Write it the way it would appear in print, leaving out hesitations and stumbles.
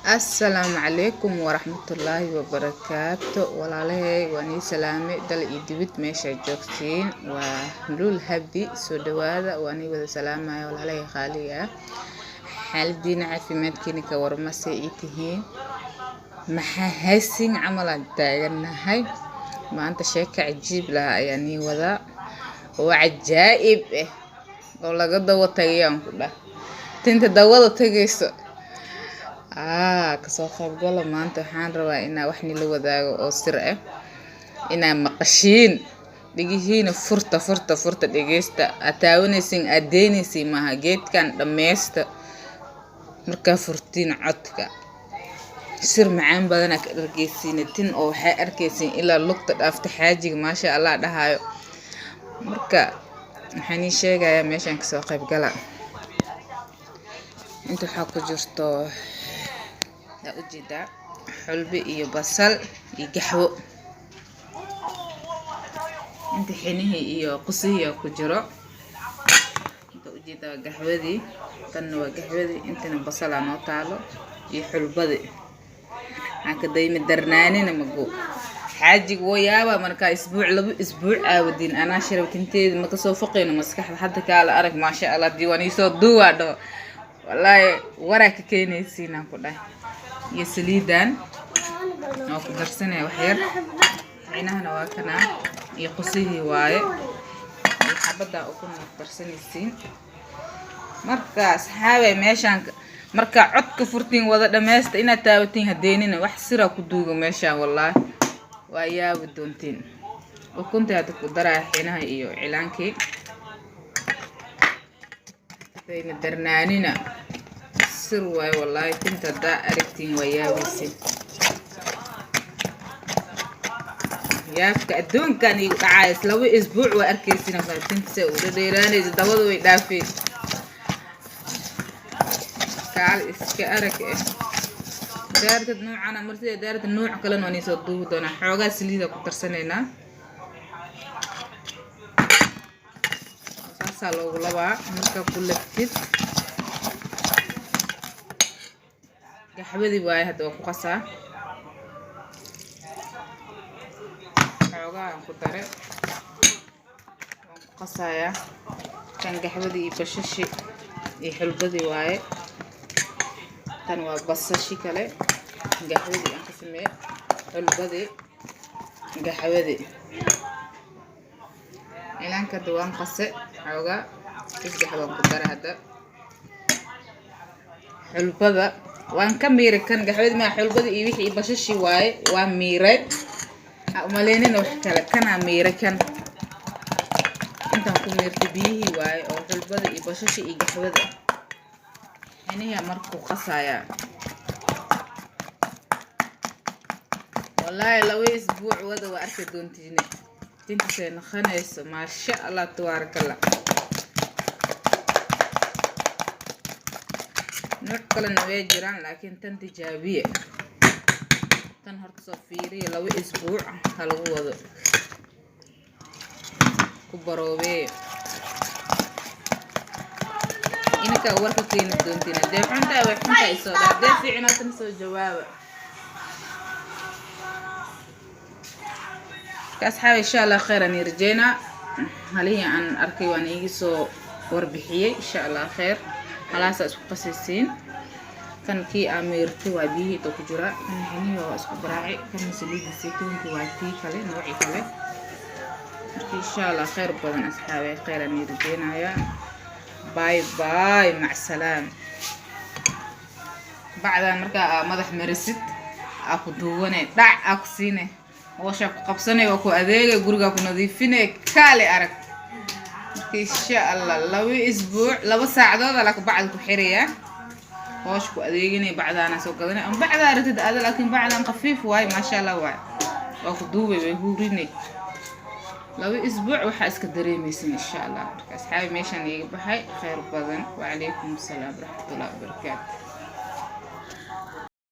Assalaamu calaykum waraxmatullaahi wabarakaatu. Walaalahay, waa nii salaame dal iyo dibid meesha joogtiin. Waa Luul Habi, soo dhawaada. Waa nii wada salaamaya, walaalahay qaaliga ah. Xaaladiina, caafimaadkiina ka warmase ii tihiin? Maxaa haysin camal aan taagannahay? Maanta sheeko cajiib laha ayaa nii wadaa oo cajaa'ib ah oo laga dawo tagayaan ku dhah tinta dawada tagayso. Kasoo qaybgala. Maanta waxaan rabaa inaa wax nila wadaago oo sir ah, inaa maqashiin, dhigihiina furta, furta, furta, dhegeysta. Aad taawanaysiin, aad deynaysiin maaha. Geedkan dhammaysta. Markaa furtiin codka, sir macaan badanaa ka dhargeysiin. Tin oo waxay arkaysiin ilaa lugta dhaafta, xaajiga maasha Allah dhahayo. Marka waxaan ii sheegayaa, meeshaan kasoo qaybgala. Inta waxaa ku jirto, aa ujeedaa, xulbi iyo basal iyo gaxwo. Inta xinihii iyo qusihii ku jiro. Inta ujeedaa waa gaxwadii, tanna waa gaxwadii, intana basalaa noo taalo iyo xulbadii. Waxaan ka daymi darnaanina mago xaajiga woo yaaba. Markaa isbuuc, 2 isbuuc aawadin anaa sharab tinteeda ma kasoo foqayno maskaxda. Hadda kaala arag, maasha Allah, diiwaan iisoo duwaa dhaho. Wallaahi waraa ka keenaysiinaan ku dhahay. Iyo saliidan waa ku darsanaya wax yar. Xinahana waa kanaa iyo qusihii waaye iyo xabaddaa ukun waa ku darsanaysiin. Marka asxaabay, meeshaan markaa codka furtiin, wada dhammaysta. Inaad taabatiin hadeynina, wax siraa ku duuga meeshaan. Wallaahi waa yaabi doontiin. Ukunta hadda ku daraya, xinaha iyo cilaankii. Dayna darnaanina, sir waaye. Wallaahi tinta haddaa aragtiin waa yaabaysin. Yaabka adduunkan igu dhacays 2 isbuuc waa arkaysin tinta se u dhadheeraanaysa, dabada way dhaafeen. Kaal iska arag eh. Daartad noocana marsida, daarta nooc kalena waan iisoo duubi doonaa. Xoogaa saliida ku darsanaynaa, saasaa loogu labaa. Markaa ku laftid, gaxwadii waaye. Hadda waa ku qasaa, xoogaa aan ku dare, waan ku qasayaa. Kan gaxwadii iyo bashashi iyo xulbadii waaye. Tan waa basashi kale, gaxwadii aan ka sameeyey, xulbadii, gaxwadii, cilaanka. Hadda waan qase xoogaa, isgaxwaan ku dara. Hadda xulbada waan ka miiray. Kan gaxwadii maa, xulbadii iyo wixii bashashi waaye, waa miiray. Ha umaleynina wax kale, kanaa miiray. Kan intaan ku miirtay biyihii waaye oo xulbada iyo bashashi iyo gaxwada. Xinihi markuu qasayaa, wallaahi 2 isbuuc wada, waa arki doontiine tintasay naqanayso. Maasha Allah, tabaarakallah. Nooc kalena way jiraan, laakiin tan tijaabiye. Tan horta soo fiiriya, 2 isbuuc ha lagu wado, ku baroobee. Inankaa warka keeni doontiin. Hadee xuntaa, way xuntaa isoo dha. Hadee fiicnaatan, soo jawaaba. Marka asxaabi, insha Allah khayr aan rajeynaa. Halihii aan arkay waan iigi soo warbixiyey. Insha Allah khayr. Halaasaa isku qasaysiin. Kan kii aa meertay waa, biyihii inta ku jira. Kan xinihii waa isku garaaci. Kan saliidda saytuunka waa, tii kale, noocii kale. Marka insha Allah khayr badan, asxaabi, khayr aan rajeynayaa. Bye bye, macsalaam. Bacdan markaa aa madax marisid, aa ku duuwane, dhac aa ku siine, hooshaa ku qabsane, waa ku adeegay, gurigaa ku nadiifine. Kaale arag. Marka insha Allah 2 isbuuc, 2 saacadood alaka bacda ku xirayaa, hoosh ku adeeganay. Bacdaana soo gadanay ama bacdaa ratid ada, laakiin bacdan khafiif waaye, maasha Allah waaye. Waa ku duubay, way huurinay. 2 isbuuc waxaa iska dareemaysin, insha Allah. Marka asxaabi, meeshaan iiga baxay. Khayr badan. Wacalaykum asalaam waraxmatullahi wabarakaatu.